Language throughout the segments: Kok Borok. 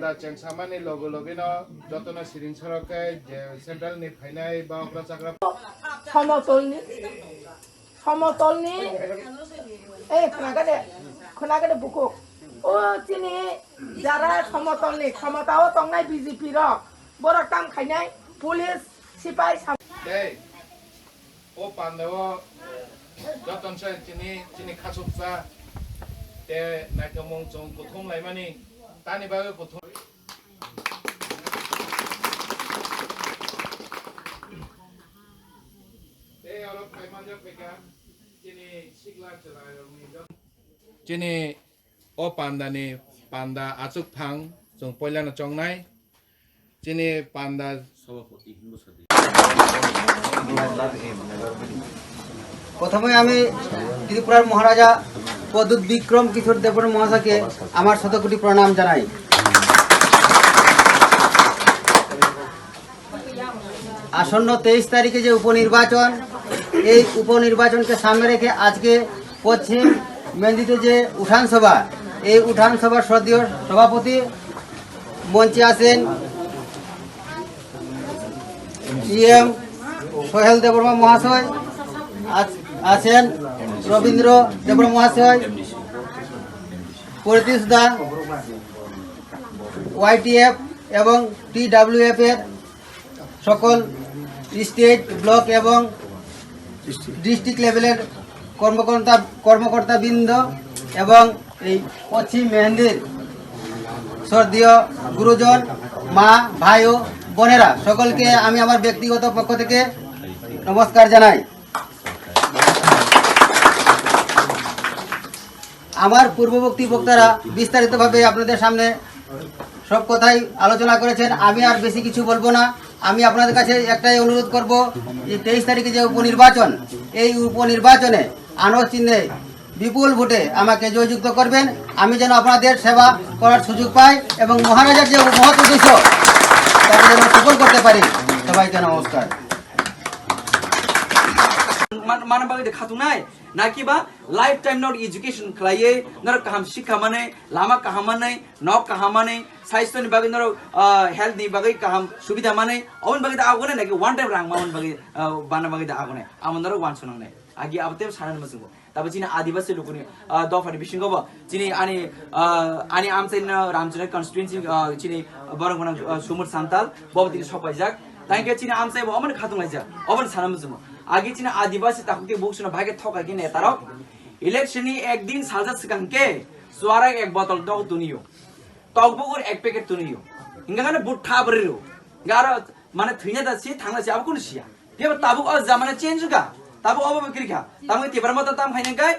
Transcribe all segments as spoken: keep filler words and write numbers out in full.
Chengsamani logo logino jotono siring sorok khe je central ni phainai ba okra chakra. Somotolni, somotolni, eh, khwnakade, khwnakade bukuk. O chini jara somotolni, khomotao tongnai B J P rok, borok tam khainai, police, sipai, sam- Tei, o pandao, joton se chini, chini khachuksa, te naithokmung chwng kuthum laimani, tani bagwi kuthum. Tei oro phai manjak phaikha chini sikla chwrairokni jot-, chini o pandani panda achukphang chwng poilano chongnai. Chini panda প্রথমে আমি ত্রিপুরার মহারাজা প্রদ্যুৎ বিক্রম কিশোর দেববর্মা মহাশয়কে আমার শতকোটি প্রণাম জানাই। আসন্ন তেইশ তারিখে যে উপনির্বাচন, এই উপনির্বাচনকে সামনে রেখে আজকে পশ্চিম মেহেন্দিতে যে উঠান সভা, এই উঠান সভার শ্রদ্ধেয় সভাপতি মঞ্চে আছেন ইএম সোহেল দেববর্মা মহাশয়, আছ-, আছেন রবীন্দ্র দেববর্মা মহাশয়, পরিতোষ দা, ওয়াইটিএফ এবং টিডাব্লিউএফ এর সকল স্টেট, ব্লক এবং ডিস্ট্রিক্ট লেভেলের কর্মকর্তা, কর্মকর্তাবৃন্দ এবং এই পশ্চিম মেহেন্দির শ্রদ্ধেয় গুরুজন, মা, ভাই ও বোনেরা, সকলকে আমি আমার ব্যক্তিগত পক্ষ থেকে নমস্কার জানাই। আমার পূর্ববর্তী বক্তারা বিস্তারিতভাবে আপনাদের সামনে সব কথাই আলোচনা করেছেন। আমি আর বেশি কিছু বলবো না। আমি আপনাদের কাছে একটাই অনুরোধ করব, যে তেইশ তারিখে যে উপনির্বাচন, এই উপনির্বাচনে আনস চিহ্নে বিপুল ভোটে আমাকে জয়যুক্ত করবেন। আমি যেন আপনাদের সেবা করার সুযোগ পাই এবং মহারাজার যে মহৎ উদ্দেশ্য, তাকে যেন সফল করতে পারি। সবাইকে নমস্কার। Man-, mana bagwi de khatungnai, na kiba lifetime no education khlaiwi, norok kaham sikha manwi, lama kaham manwi, nok kaham manwi, saisto ni bagwi norok, ah, health ni bagwi kaham subida manwi, oboni bagwi da agone naki one time rang mamon bagwi, ah, bana bagwi da agone, amo norok uansuknangnai. Agi abo tei sanani muchungo. Tabo chini Adibasi lukuni, ah, dophani bisingo bo chini ani, ah, ani amchaino Ramchunai constituency, ah, chini borok gwnang, ah, Sumut Santal bo tini sokpaijak. Tangkhe chini amchai bo omoni khatung laijak. Oboni sana muchungo. Agi chini Adibasi takhuk tei buksino bhai khe thokai khe netarok. Election ni ek din salsa swkang khe chuarak ek botol tok tuniyo. Tok bukur ek packet tuniyo. Hingkha khe butha bwrwi rw. Hingkha aro mane thwina da si thangna si abo kunu siya. Phiya tabuk o jamana change wngkha. Tabuk obo bo kwrwikha. Tamo Tipra Motha tam khaina khe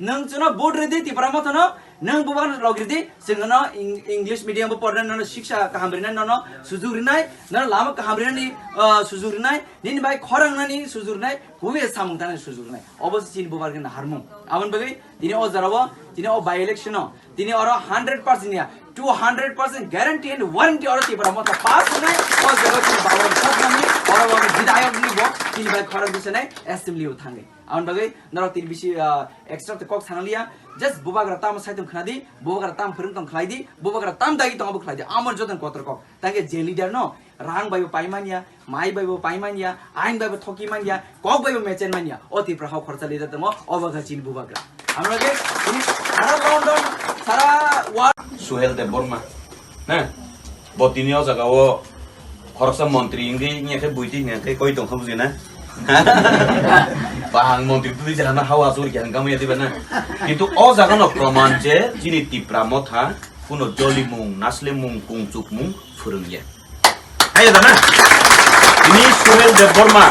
nwng chwngno vote rwdi Tipra Motha no, nwng bubagra log rwdi, chwngno Eng-, English medium bo porna nono siksa kaham rwnai, nono sujuk rwnai, nono lama kaham rwnani, ah, sujuk rwnai, nini bai khorang nani sujuk rwnai, huye samung tanani sujuk rwnai. Obo se chini bubagra naharmung. Aboni bagwi tini o jora o, tini o by election o, tini oro hundred percent ya, two hundred percent guarantee and warranty oro Tipra Motha pass wngnai, o jaga chini Baba Rang Kok nangni, oro bo bidayok ni bo, chini bai khorang bisanai assembly o thangwi. Aboni bagwi norok tini bisi, ah, extra to kok sanaliya, just bubagra tamo saitung khnadi, bubagra tam phwrwng tong khlaidi, bubagra tam dagi tongo bo khlaidi, amor joton kotor kok. Tangkhe je leader no rang bai bo paimanya, mai bai bo paimanya, ain bai bo thoki manya, kok bai bo mechen manya. O Tipra hao khorcha leader tongo, o bagha chini bubagra. Amra khe chini sara London, sara world. Suhel Debbarma, ha? Bo tini o jaga o khoroksa montri wngwi wngya khe buiti wngya khe koi tongkha buji na? Bahang montri twi jana hao asur khe hangkha maya diba na? Kintu o jaga no proman je chini Tipra Motha kuno jolimung, naslemung, kungchukmung phwrwngya. Hai da na? Tini Suhel Debbarma,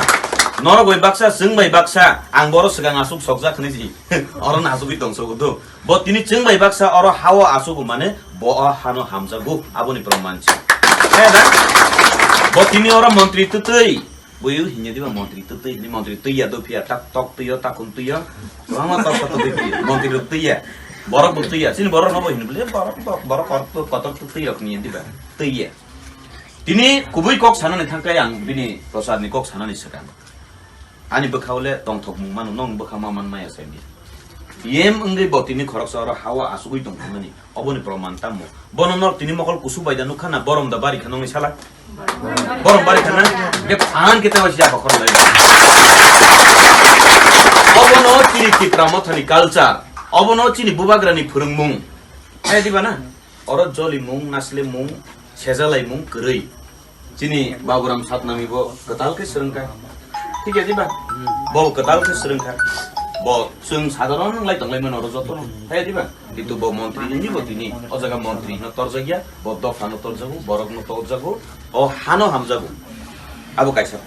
norok bai baksa, chwng bai baksa, ang boro swkang asuk sokjak hinwi si. Oro no asugwi tongsogo do. Bo tini chwng bai baksa oro hao asuk mane bo o hano hamjago, aboni proman si. Hai da? Bo tini oro montri twtwi. Boyo hinya diba montri twtwi, hini montri twiya do phiya, tak tok twiyo, takun twiyo. Lama tok tok twi twiya, montri twiya. Borok bo twiya, chini borok no bo hini bole, borok tok, borok kotor, kotor twiyo hinya diba. Twiya. Tini kubui kok sanani thangkai ang bini Prasad ni kok sanani swkang. Ani bwkhao le tongthokmung mano, nong bwkha ma man maya sai di. Yem wngwi bo tini khoroksa oro ha-o asugwi tongthangmani. Oboni proman tamo? Bono nok tini mokol kusu bai da nukha na, borom da bari kha nokni sala? Borom bari kha na? Be phan khe tewa sija bokhorok lai. Obono chini Tipra Mothani culture. Obono chini bubagrani phwrwngmung. Hai diba na? Oro jolimung, naslemung, sejalaimung kwrwi. Chini Baburam Satnami bo kwtal khe swrwngkha. Thik ya diba? Bo kwtal khe swrwngkha. Bo chwng sadharon wng lai tong lai mano oro joto no. Thai ya diba? Kintu bo montri wngwi bo tini o jaga montri no torjak ya, bo dopha no torjago, borok no torjago, o hano hamjago. Abo kaisa.